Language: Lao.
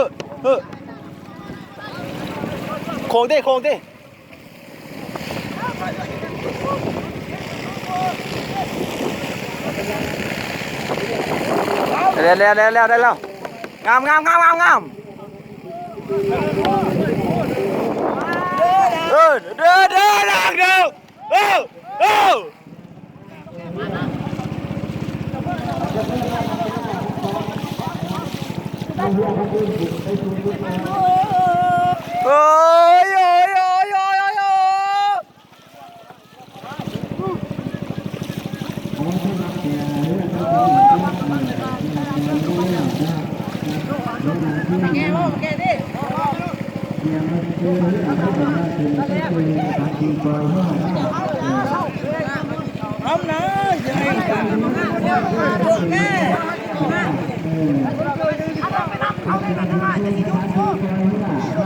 ຮີ້ ເຮີ້ ໂຄ້ງຕິ ໂຄ້ງຕິ ແລ້ວ ແລ້ວ ແລ້ວ ແລ້ວ ໄດ້ແລ້ວ ງາມ ງາມ ງາມ ງາມ ງາມ ເອີ ເດີ ເດີ ເດີ ເດີ ເດີ ເດີ. ໂອ້ຍ ໂອ້ຍ ໂອ້ຍ ໂອ້ຍ ໂອ້ຍ.